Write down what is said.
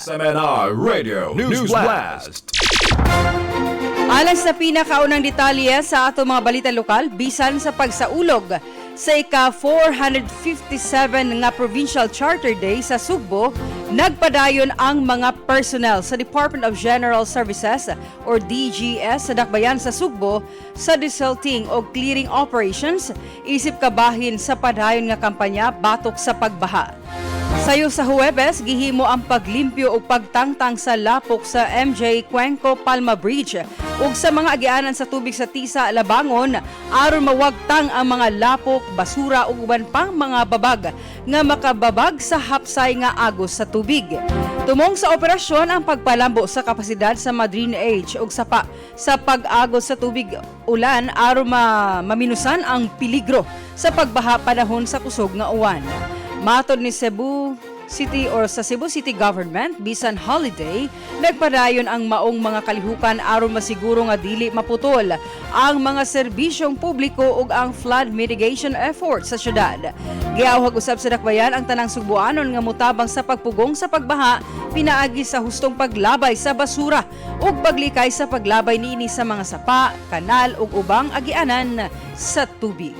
SMNI Radio News Blast. Alang sa pinakaunang detalye sa ato mga balita lokal, bisan sa pagsaulog sa ika-457 nga Provincial Charter Day sa Sugbo, nagpadayon ang mga personnel sa Department of General Services or DGS sa Dakbayan sa Sugbo sa desilting o clearing operations isip kabahin sa padayon nga kampanya batok sa pagbaha. Sayo sa Huwebes, gihimo ang paglimpyo ug pagtangtang sa lapok sa MJ Cuenco Palma Bridge ug sa mga agianan sa tubig sa Tisa, Labangon aron mawagtang ang mga lapok, basura ug uban pang mga babag nga makababag sa hapsay nga agos sa tubig. Tumong sa operasyon ang pagpalambo sa kapasidad sa Madrina Age ug sapa sa pag-agos sa tubig ulan aron maminusan ang peligro sa pagbaha panahon sa kusog nga uwan. Matod ni Cebu City or sa Cebu City Government, bisan holiday, nagpadayon ang maong mga kalihukan aron masiguro nga dili maputol ang mga serbisyong publiko ug ang flood mitigation effort sa syudad. Giawhag usab sa dakbayan ang tanang Sugbuanon nga mutabang sa pagpugong sa pagbaha pinaagi sa hustong paglabay sa basura ug paglikay sa paglabay niini sa mga sapa, kanal ug ubang agianan sa tubig.